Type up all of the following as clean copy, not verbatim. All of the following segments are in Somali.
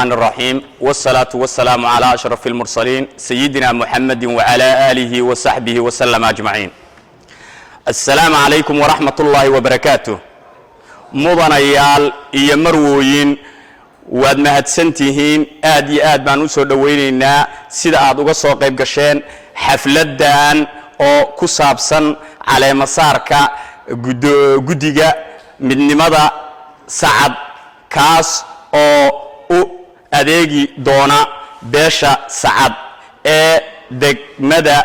الرحيم، والصلاة والسلام على أشرف المرسلين، سيدنا محمد وعلى آله وصحبه وسلم أجمعين. السلام عليكم ورحمة الله وبركاته. Mudanayaal iyo marwooyin, waad mahadsantihiin. Aad iyo aad baan u soo dhowaynaynaa sida aad uga soo qayb gasheen xafladdan oo ku saabsan caleemasaarka guddiga midnimada Sacad, kaas oo u adeegi doona beesha Sacad ee degmada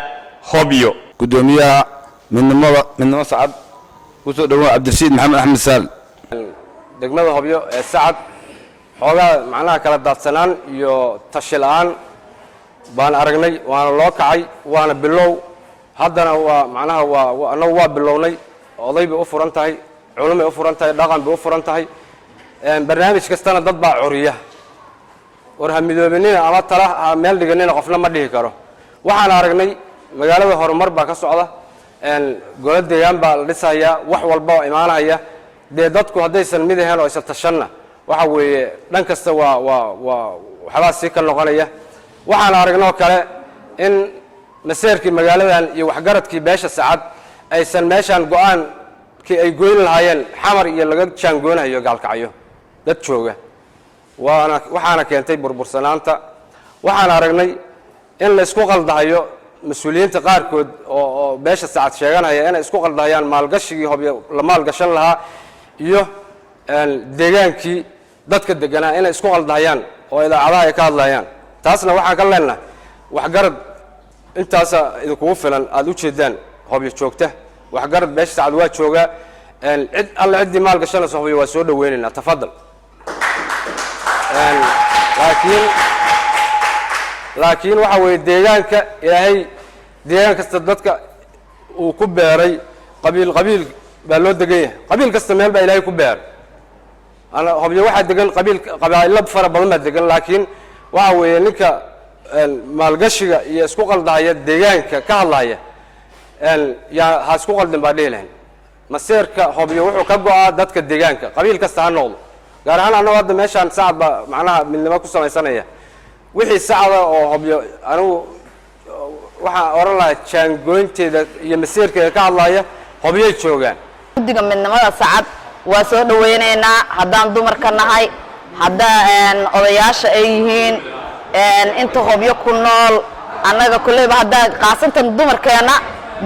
Hobyo. Guddoomiyaha midnimada, Midnimo Sacad, kusoo dhawow, Cabdirashiid Maxamed Axmed Saal. Degmada Hobyo ee Sacad xoogaa macnaha kala daadsanaan iyo tashi la'aan baan aragnay, waana loo kacay, waana bilow. Haddana waa macnaha waa annagu waa bilownay. Oday bay u furan tahay, culumay u furan tahay, dhaqan bay u furan tahay. Barnaamij kastana dad baa curiya. War ha midoobinina ama tala ha meel dhiganina, qofna ma dhihi karo. Waxaan aragnay magaalada horumar baa ka socda, golo deegaan baa la dhisayaa, wax walba oo imaanaya. Dee dadku haddaysan mid ahayn oo aysan tashanna, waxa weeye dhan kasta waa waxbaa sii ka noqonaya. Waxaan aragnoo kale in maseerkii magaaladan iyo waxgaradkii beesha Sacad aysan meeshaan go-aankii ay goyn lahaayeen Xamar iyo laga jaangoonhayo Gaalkacyo dad jooga, waana waxaana keentay burbursanaanta. Waxaan aragnay in la isku qaldahayo mas-uuliyiinta qaarkood oo beesha Sacad sheeganaya, inay isku qaldahayaan maalgashigii Hobyo la maalgashan lahaa iyo deegaankii dadka deganaa, inay isku qaldahayaan oo idaacadaha ay ka hadlayaan. Taasna waxaan ka leenahay waxgarad intaasa idinkugu filan. Aada u jeedaan Hobyo joogta, waxgarad beesha Sacad waa joogaa. Cid alle ciddii maal gashanaysa Hobyo waa soo dhaweynaynaa, tafadal. Laakiin waxa weeye deegaanka Ilaahay deegaan kasta dadka uu ku beeray, qabiil qabiil baa loo degan yahay. Qabiil kasta meel baa Ilaahay ku beeray. Ana Hobyo waxaa degan qabiil, qabaa'ilo fara badan baa degan. Laakiin waxa weeye ninka maalgashiga iyo isku qaldahaya deegaanka ka hadlaya, yaa ha isku qaldin baa dhihi lahayn. Maseerka Hobyo wuxuu ka go'aa dadka deegaanka, qabiil kasta ha noqdo. Gaar ahaan annago hadda meeshaan Sacad baa macnaha midnimo ku samaysanaya. Wixii Sacda oo Hobyo, anigu waxaan odhan lahaa jaangooynteeda iyo maseerkeeda ka hadlaya Hobyay joogaan. Guddiga midnimada Sacad waa soo dhaweynaynaa haddaan dumarka nahay, haddaa odayaasha ay yihiin inta Hobyo ku nool. Annaga kolleyba haddaa khaasatan dumarkeenna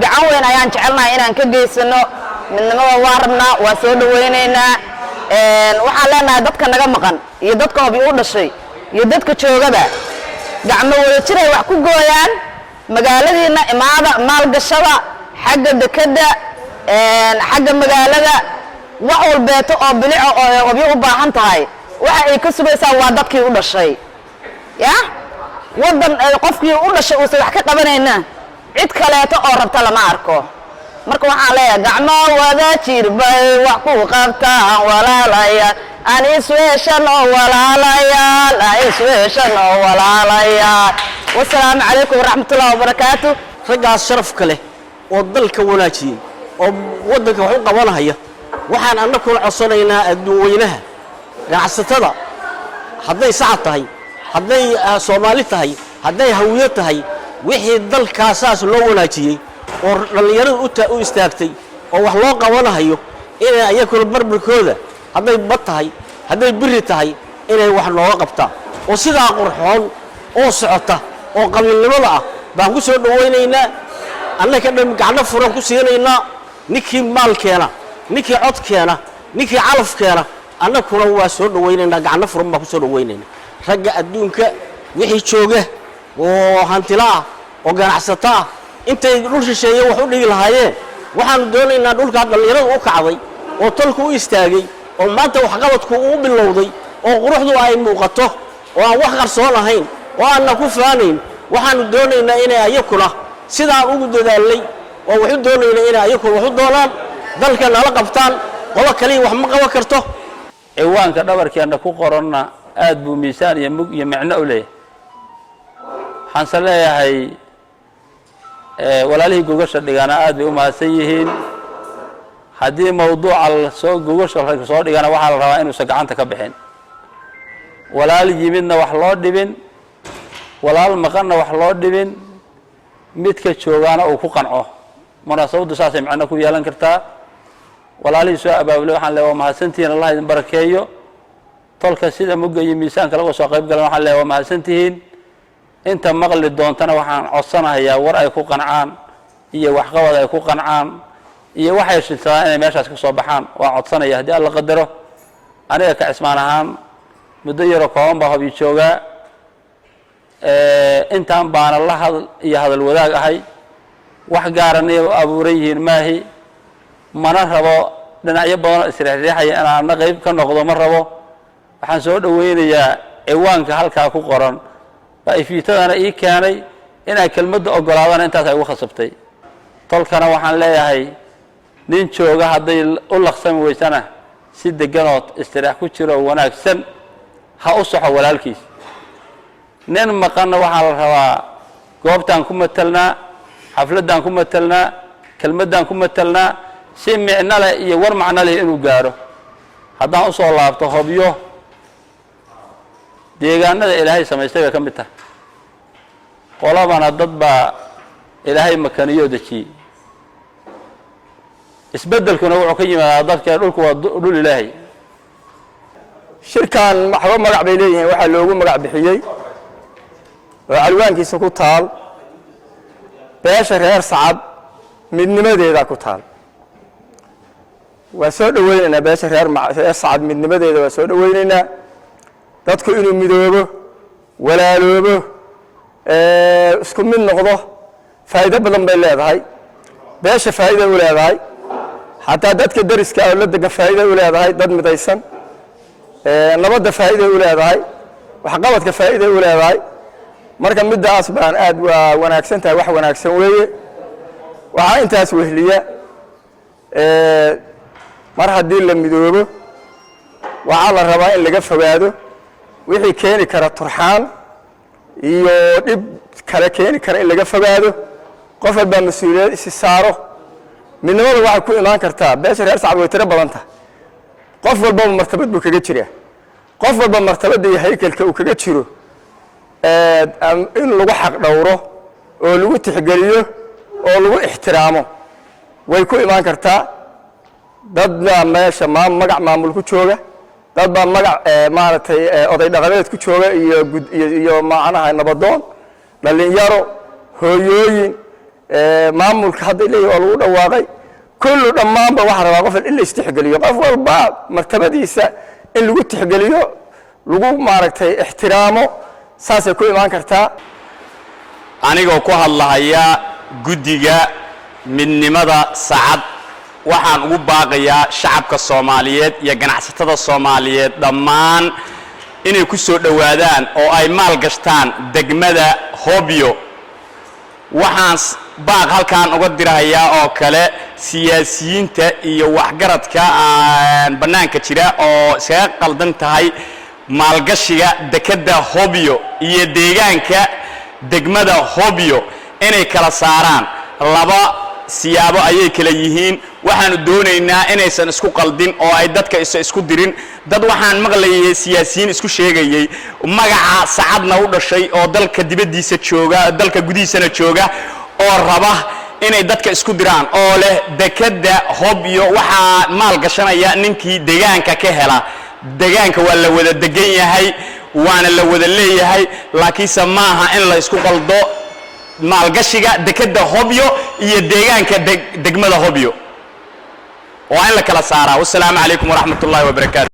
gacan weyn ayaan jecelnahay inaan ka geysano midnimada. Waa rabnaa, waa soo dhaweynaynaa. Waxaan leenahay dadka naga maqan iyo dadka Hobyo u dhashay iyo dadka joogaba, gacmo wada jiray wax ku gooyaan. Magaaladiina imaada, maalgashada xagga dekedda, xagga magaalada, wax walbeeto oo bilico oo ay Hobyo u baahan tahay, waxa ay ka sugaysaa waa dadkii u dhashay. Ya waddan qofkii u dhashay uusan wax ka qabanayna, cid kaleeto oo rabta lama arko. Marka waxaan leeyahay, gacmo wada jir bay wax ku qabtaan. Walaalayaal, aan isweeshano, walaalayaal, aan isweeshano, walaalayaal. Wasalaamu calaykum waraxmatullahi wabarakaatu. Raggaas sharafka leh oo dalka wanaajiyey oo waddanka wax u qabanahaya, waxaan annakuna codsanaynaa adduun weynaha, ganacsatada, hadday Sacad tahay, hadday Soomaali tahay, hadday Hawiyo tahay, wixii dalkaasaas loo wanaajiyey oo dhallinyaradu u istaagtay oo wax loo qabanahayo, inay ayakuna barbarkooda, hadday bad tahay, hadday biri tahay, inay wax nooga qabtaan oo sidaa qurxoon oo socota oo qabiilnimada ah baan ku soo dhowaynaynaa. Annaka dhan gacno furan ku siinaynaa ninkii maal keena, ninkii cod keena, ninkii calaf keena. Annakuna waa soo dhowaynaynaa, gacno furan baan ku soo dhowaynaynaa. Ragga adduunka wixii jooga oo hantila ah oo ganacsato ah, intay dhul shisheeye wax u dhigi lahaayeen, waxaanu doonaynaa dhulkaa dhallinyaradu u kacday oo tolku u istaagay oo maanta waxqabadku uu bilowday oo quruxdu ay muuqato oo aan wax qarsoon ahayn oo aanna ku faanayn. Waxaanu doonaynaa inay ayakuna sidaan ugu dadaalnay oo wax u doonaynaa inay ayakuna wax u doonaan, dalka nala qabtaan. Qolo kaliya wax ma qaban karto. Ciwaanka dhabarkeenna ku qoronna aad buu miisaan iyo mug iyo micno u leeyahay. Waxaanse leeyahay, walaalihii gogasha dhigana aad bay u mahadsan yihiin. Haddii mawduuca lasoo gogasha soo dhigana, waxaa la rabaa inuusan gacanta ka bixin. Walaal yimidna wax loo dhibin, walaal maqanna wax loo dhibin, midka joogaana uu ku qanco. Munaasabaddu saasay macno ku yeelan kartaa. Walaalihii soo abaabulay waxaan leeyahay, waa mahadsantihiin, Allah idin barakeeyo. Tolka sida mugga iyo miisaanka laga soo qayb galan waxaan leeyahay, waa mahadsantihiin. Inta maqli doontana waxaan codsanahayaa war ay ku qancaan iyo waxqabad ay ku qancaan iyo waxay shidsadaan inay meeshaas ka soo baxaan waan codsanaya, haddii Alla qadaro. Aniga ka Cismaan ahaan muddo yaroo kooban baa Hobyo joogaa, intaan baana la hadal iyo hadal wadaag ahay. Wax gaaranay abuuran yihiin maahi, mana rabo dhinacyo badan oo isriixriixaya inaan qayb ka noqdo, ma rabo. Waxaan soo dhoweynayaa ciwaanka halkaa ku qoran baa ifiitadana ii keenay inaan kelmadda ogolaadana, intaas ay ugu khasabtay. Tolkana waxaan leeyahay, nin jooga hadday u laqsami weysana, si deganoo istiraax ku jiro wanaagsan ha u soxo walaalkiis. Nin maqanna waxaa la rabaa goobtaan ku matelnaa, xafladdaan ku matelnaa, kelmaddaan ku matelnaa, si micno leh iyo war macno leh inuu gaaro. Haddaan usoo laabto Hobyo, deegaanada Ilaahay samaystay bay ka mid tahay. Qolabana dad baa Ilaahay makaniyoo dejiyey. Isbeddelkuna wuxuu ka yimaadaa dadka. Dhulku waa dhul Ilaahay. Shirkan waxba magac bay leeyihiin. Waxaa loogu magac bixiyey oo calwaankiisa ku taal beesha reer Sacad midnimadeeda ku taal. Waa soo dhoweynaynaa beesha reer Sacad midnimadeeda, waa soo dhoweynaynaa. Dadku inuu midoobo, walaaloobo, isku mid noqdo, faa'iido badan bay leedahay. Beesha faa'iida u leedahay, xataa dadka deriska oo la degan faa'iida u leedahay. Dad midaysan nabadda faa'iiday u leedahay, waxqabadka faa'iiday u leedahay. Marka middaas baan aad waa wanaagsan tahay, wax wanaagsan weeye. Waxaa intaas wehliya, mar haddii la midoobo, waxaa la rabaa in laga fogaado wixii keeni kara turxaan iyo dhib kale keeni kara, in laga fogaado. Qof walbaa mas-uuliyad isi saaro. Midnimada waxay ku imaan kartaa, beesha reer Sacad way tiro badan tahay, qof walbaba martabad buu kaga jiraa. Qof walba martabadda iyo haykalka uu kaga jiro in lagu xaq dhowro oo lagu tixgeliyo oo lagu ixtiraamo way ku imaan kartaa. Dad baa meesha magac maamul ku jooga, dad baa magac maaragtay oday dhaqameed ku jooga iyo gud iyo macnaha nabadoon, dhalinyaro, hooyooyin, maamulka hadda leeyahy waa lagu dhawaaqay. Kullu dhammaanba waxaa rabaa qof in la istixgeliyo, qof walba martabadiisa in lagu tixgeliyo, lagu maaragtay ixtiraamo, saasay ku imaan kartaa. Anigoo ku hadlahaya guddiga midnimada Sacad, waxaan ugu baaqayaa shacabka Soomaaliyeed iyo ganacsatada Soomaaliyeed dhammaan inay ku soo dhowaadaan oo ay maal gashtaan degmada Hobyo. Waxaan baaq halkaan uga dirahayaa oo kale siyaasiyiinta iyo waxgaradka bannaanka jira oo iskaga qaldan tahay maalgashiga dekedda Hobyo iyo deegaanka degmada Hobyo, inay kala saaraan. Laba siyaabo ayay kala yihiin. Waxaanu doonaynaa inaysan isku qaldin oo ay dadka isa isku dirin. Dad waxaan maqlayay siyaasiyiin isku sheegayey, magaca Sacadna u dhashay, oo dalka dibaddiisa jooga, dalka gudihiisana jooga, oo raba inay dadka isku diraan, oo leh dekedda Hobyo waxaa maal gashanaya ninkii deegaanka ka hela. Deegaanka waa la wada degan yahay, waana la wada leeyahay, laakiinse maaha in la isku qaldo maalgashiga dekedda Hobyo iyo deegaanka degmada Hobyo. Waa in la kala saaraa. Wasalaamu calaykum waraxmat ullahi wabarakaatu.